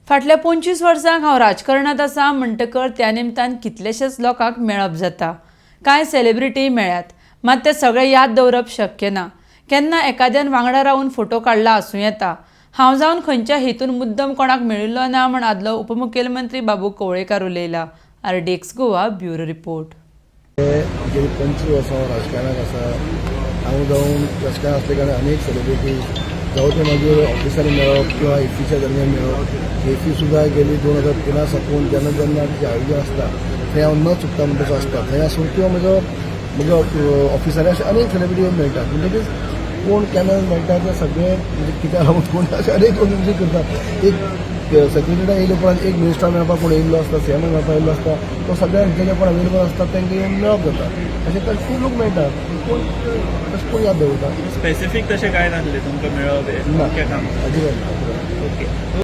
फाटल्या 25 वर्सांक हांव राजकारणांत आसा म्हणटकर त्या निमतान कितलेशेच लोकांक मेळप जाता. कांय सेलिब्रिटी मेळ्यात, मात ते सगळे याद दवरप शक्य ना. केन्ना एकाद्यान वांगडा रावन फोटो काडला आसूं येता. हांव जावन खंयच्या हेतून मुद्दम कोणाक मेळिल्लो ना म्हण आदलो उपमुखेलमंत्री बाबू कवळेकार उलयला. RDX Goa, bureau report. गेली 25 वर्सां हांव राजकारणाक आसा. हांव जावन राजकारणात आसले कारणान अनेक सेलिब्रिटीज जावं ते मागीर ऑफिसांनी मेळप किंवा इफ्फीच्या दरम्यान मेळप. इफ्फी सुद्दां गेली 2003 साकून जेन्ना जेन्ना तेजें आयोजन आसता, थंय हांव न चुकता म्हणटा तसो आसता. थंय आसून किंवा म्हजो म्हज्या ऑफिसांनी अशे अनेक सेलिब्रिटी मेळटात. म्हणटकीच कोण केन्ना मेळटा ते सगळे, म्हणजे कित्याक लागून कोण अशे अनेक गोश्टी करतात. एक सेक्रेटरी येयले उपरांत एक मिनिस्टर मेळपाक कोण येयल्लो आसता, सीएम मेळपाक येयल्लो आसता, तो सगळ्यांक जे जे कोण अवेलेबल आसता तांकां येवन मेळप जाता. अशें तर खूब लोक मेळटात. कोण तशें कोण याद दवरता? स्पेसिफीक तशें कांय नासलें तुमकां मेळप हें ना. अमक्या काम? अजिबात ना, अजिबात. ओके.